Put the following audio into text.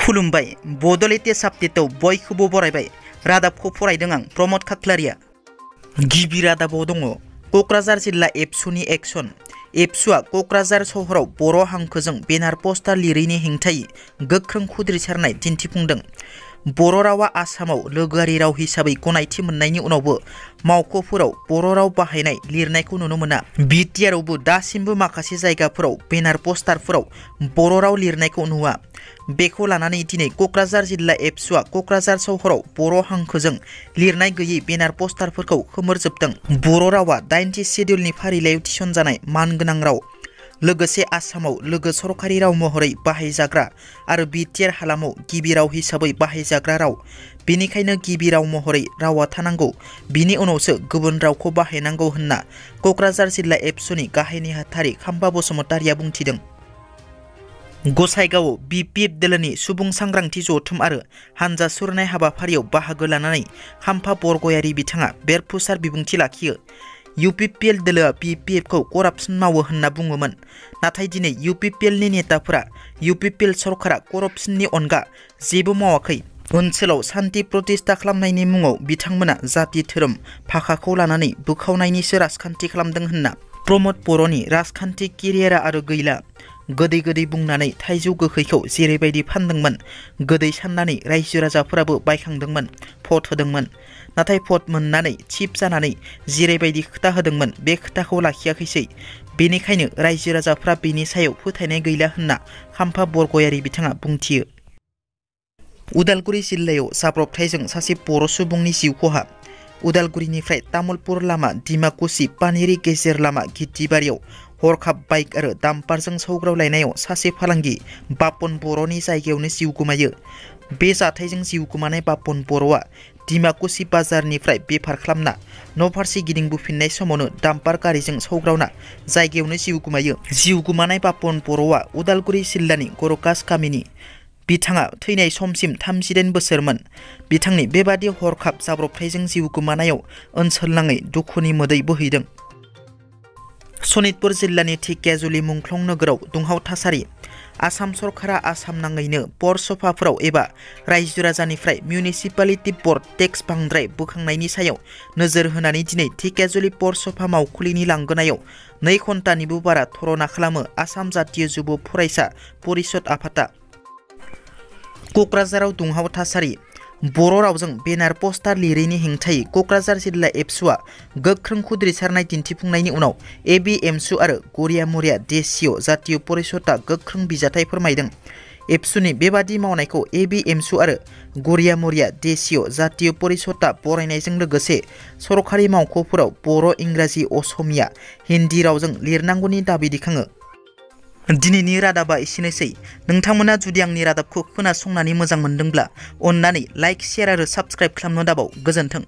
खुलुमबाय बड'लेण्ड आपडेटआव बयखौबो बरायबाय रादाबखौ फरायदों आं प्रमद खाख्लारिया। गिबि रादाबाव दङ क'क्राझार जिल्ला एबसुनि एक्सन। एबसुआ क'क्राझार सहराव बर' हांखोजों बेनार पस्टार लिरैनि हेंथायै गोख्रों खुद्रिसारनाय दिन्थिफुंदों। बर' रावा आसामाव लोगोआरि राव हिसाबै गनायथि मोननायनि उनावबो मावख'फोराव बर' राव बाहायनाय लिरनायखौ नुनो मोना। बिटिआरआवबो दासिमबो माखासे जायगाफोराव बेनार पस्टारफोराव बर' राव लिरनायखौ नुवा। बेखौ लानानै दिनै क'क्राझार जिल्ला एबसुआ क'क्राझार सहराव बर' हांखोजों लिरनाय गैयै बेनार पस्टारफोरखौ खोमोरजोबदों। बर' रावा 8थि शेड्युलनि फारिलाइयाव थिसनजानाय मानगोनां राव, लोगोसे आसामाव लोगो सरकारि राव महरै बाहायजाग्रा आरो बिटिआर हालामाव गिबि राव हिसाबै बाहायजाग्रा राव। बेनिखायनो गिबि राव महरै रावा थानांगौ, बिनि उनावसो गुबुन रावखौ बाहायनांगौ होनना क'क्राझार जिल्ला एबसुनि गाहाय नेहाथारि खाम्फा बसुमतारिया बुंथिदों। गसाइगावआव बिपिएफ दोलोनि सुबुं सांग्रांथि जथुम आरो हानजा सुरनाय हाबाफारियाव बाहागो लानानै खाम्फा बरगयारि बिथाङा बेरफुसार बिबुंथि लाखियो। इउपिपिएल दोलोआ बिपिएफखौ करापसन मावो होनना बुङोमोन, नाथाय दिनै इउपिपिएलनि नेताफोरा इउपिपिएल सरकारा करापसननि अनगा जेबो मावाखै। ओनसोलाव सान्थि प्रतिष्ठा खालामनायनि मुङाव बिथांमोना जाति धोरोम भाखाखौ लानानै बोखावनायनिसो राजखान्थि खालामदों होनना। प्रमद बर'नि राजखान्थि केरियारा आरो गैला। गोदै गोदै बुंनानै थाइजौ गोखैखौ जेरैबायदि फानदोंमोन, गोदै साननानै रायजो राजाफोराबो बायखांदोंमोन, भट होदोंमोन। नाथाय भट मोननानै चिफ जानानै जेरैबायदि खोथा होदोंमोन बे खोथाखौ लाखियाखैसै। बेनिखायनो रायजो राजाफ्रा बेनि सायाव फोथायनाय गैला होनना खाम्फा बरगयारि बिथाङा बुंथियो। उदालगुरि जिल्लायाव जाब्रबथायजों सासे बर' सुबुंनि जिउ खहा। उदालगुरिनिफ्राय तामुलपुर लामा डिमाकुसि पानेरि गेजेर लामा गिद्दिबारियाव हरखाब बाइक आरो डाम्पारजों सौग्रावलायनायाव सासे फालांगि बापन बर'नि जायगायावनो जिउ गोमायो। बे जाथायजों जिउ गोमानाय बापन बर'आ डिमाकुसि बाजारनिफ्राय बेफार खालामना न'फारसे गिदिंबोफिननाय समावनो डाम्पार गारिजों सौग्रावना जायगायावनो जिउ गोमायो। जिउ गोमानाय बापन बर'आ उदालगुरि जिल्लानि गरकास गामिनि। बिथाङा थैनाय समसिम 38 बोसोरमोन। बिथांनि बेबादि हरखाब जाब्रबथायजों जिउ गोमानायाव ओनसोलनाङै दुखुनि मोदै बोहैदों। सनितपुर जिल्लानि ढेकियाजुलि मुंख्लं नोगोराव दुंहाव थासारि। आसाम सरकारा आसाम नाङैनो पौरसभाफोराव एबा रायजो राजानिफ्राय मिउनिसिपालिटि बर्ड टेक्स बांद्राय बोखांनायनि सायाव नोजोर होनानै दिनै ढेकियाजुलि पौरसभा मावखुलिनि लांगोनायाव 2 घन्टानिबो बारा धरना खालामो आसाम जातीय जुब फरायसा परिषद आफादा। क'क्राझाराव दुंहाव थासारि। बर' रावजों बेनार पस्टार लिरैनि हेंथायै क'क्राझार जिल्ला एबसुआ गोख्रों खुद्रिसारनाय दिन्थिफुंनायनि उनाव एबिएमसु आरो गरियामरिया देसिय' जातीय परिषदआ गोख्रों बिजाथाइ फोरमायदों। एबसुनि बेबादि मावनायखौ एबिएमसु आरो गरियामरिया देसिय' जातीय परिषदआ बरायनायजों लोगोसे सरकारि मावख'फोराव बर', इंराजि, असमिया, हिन्दी रावजों लिरनांगौनि दाबि दैखाङो। दिनैनि रादाबा एसेनोसै। नोंथांमोना जुदि आंनि रादाबखौ खोनासंनानै मोजां मोनदोंब्ला अन्नानै लाइक, शेयार आरो साबस्क्राइब खालामनो दाबाव। गोजोन्थों।